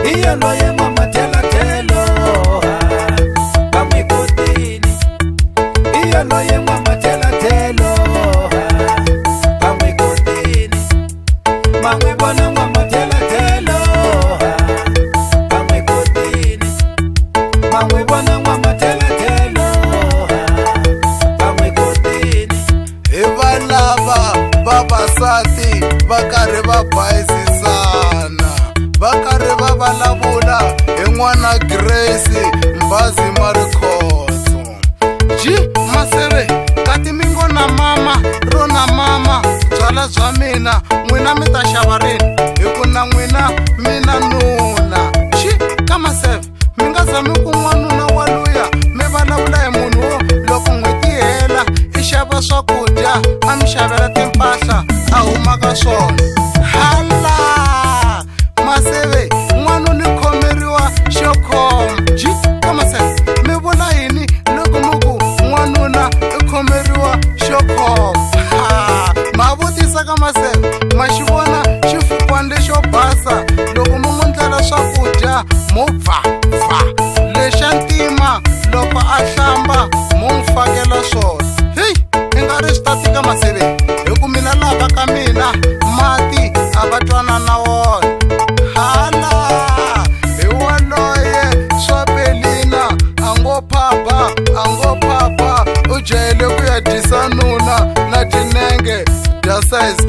Iyoloye n'wamathelothelo va n'wi kotini. Iyoloye n'wamathelothelo va n'wi kotini. Ma n'wi vona n'wamathelothelo va n'wi kotini. Ma n'wi vona n'wamathelothelo va n'wi kotini. Hi valava vavasati va karhi va bayisisana, va karhi va vulavula hi n'wana Grace Mbhazi Marikhotso. Ji maseve kati mi ngo na mama ro na mama byala bya mina n'wina mi ta xava rini hi ku na n'wina mina nuna. Xi ka maseve mi nga zami ku n'wanuna wa luya mi vulavula hi munhu wo loko n'hweti yi hela i xava swakudya a mi xavela timpahla a huma ka swona. Hala maseve n'wanuna i khomeriwa xo khoma. Ji ka maseve mi vula yini loko mi ku n'wanuna i khomeriwa xo khoma? Ha, ma vutisa ka maseve ma xi vona xifukwana lexo basa loko mi n'wi ndlela swakudya mo pfa pfa lexa ntima loko a hlamba mo n'wi fakela swona. Heyi i nga ri swi ta tika maseve hi ku mina lava ka mina mati a va twana na wona. Hala hi waloye swa pelina a ngo phapha a ngo phapha u jahele ku ya dyisa nuna na tinenge dya size.